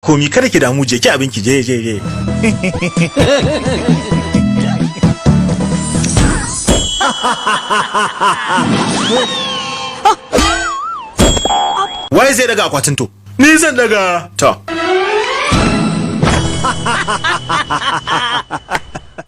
Komi, kada ki damu, je ki abinki, je je je. Waye zai daga akwatin to? Ni zan daga. To.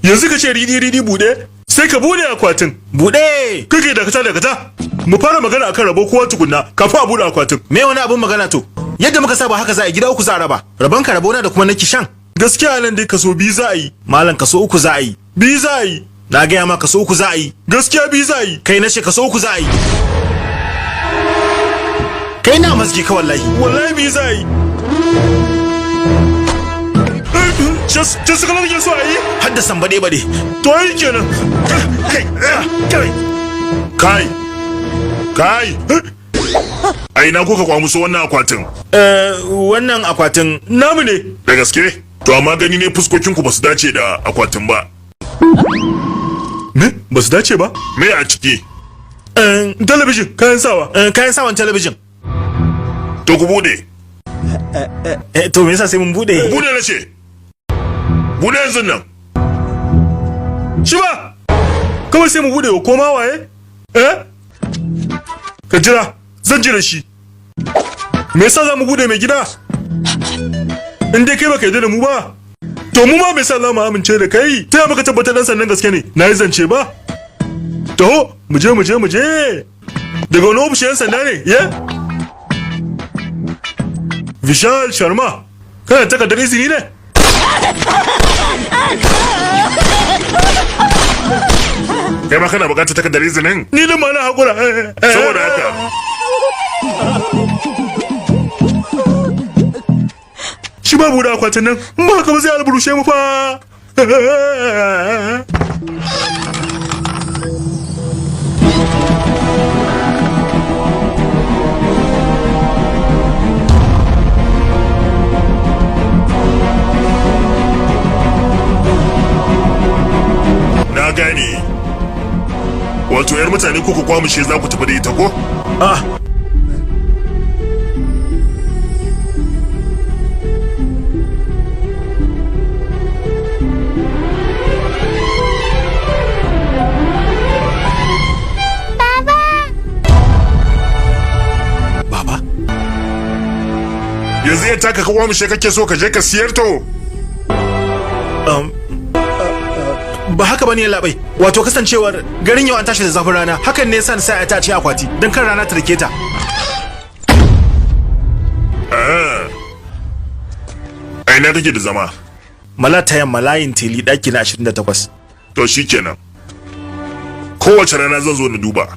Yanzu ka ce ridi ridi bude, sai ka bude akwatin. Bude. Kake dakata dakata. Mu fara magana akan rabo kowa tukunna kafin a bude akwatin. Me wani abun magana to? Yadda muka saba haka za a yi, gida uku za a raba. Rabon ka, rabona da kuma na Kishan. Gaskiya nan dai kaso biyu za a yi. Malam, kaso uku za a yi. Biyu za a yi. Na gaya ma kaso uku za a yi. Gaskiya biyu za a yi. Kai, na ce kaso uku za a yi. Kai, na masge ka wallahi. Wallahi biyu za a yi. Just kalar ke so a yi? Hadda sambade bade. To yi kenan. Kai, kai. Kai! Kai! A ina kuka kwamuso wannan akwatin? Wannan akwatin namu ne. Da gaske? To amma gani ne fuskokinku ba su dace da akwatin ba. Me? Ba su dace ba? Me a ciki? Talabijin, kayan sawa. Kayan sawan talabijin. To ku bude. To me yasa sai mun bude? Bude na ce. Bude yanzu nan. Shi ba! Kawai sai mu bude wa koma waye? Eh? Ka jira, zan jira shi. Me yasa za mu bude mai gida? In dai kai baka yarda da mu ba. To mu ma me yasa za mu amince da kai? Ta yaya muka tabbatar dan sandan gaske ne? Na yi zance ba? Taho, mu je mu je mu je. Daga wani ofishin 'yan sanda ne? Ye? Vishal Sharma, kana takardar izini ne? Kai ma kana bukatar takardar izinin? Ni din ma na haƙura. Saboda haka. Shi ba buɗe akwatin nan, in ba haka ba zai alburushe mu fa. Na gane. Wato 'yar mutane kuka kwamushe za ku tafi da ita ko? Ah. Baba! Baba? Yanzu ya taka ka kwamushe kake so ka je ka siyar to? Ba haka bane labai. Wato kasancewar garin yau an tashi da zafin rana, hakan ne yasa na sa ta ci akwati don kan rana ta rike ta. A ina kake da zama? Malata yamma, layin teli, daki na 28. To shikenan. Kowace rana zan zo na duba.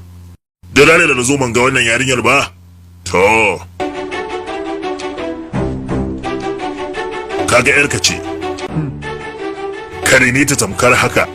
Da ranar da na zo ban ga wannan yarinyar ba. To. Kaga yarka ce. Ka rene ta tamkar haka.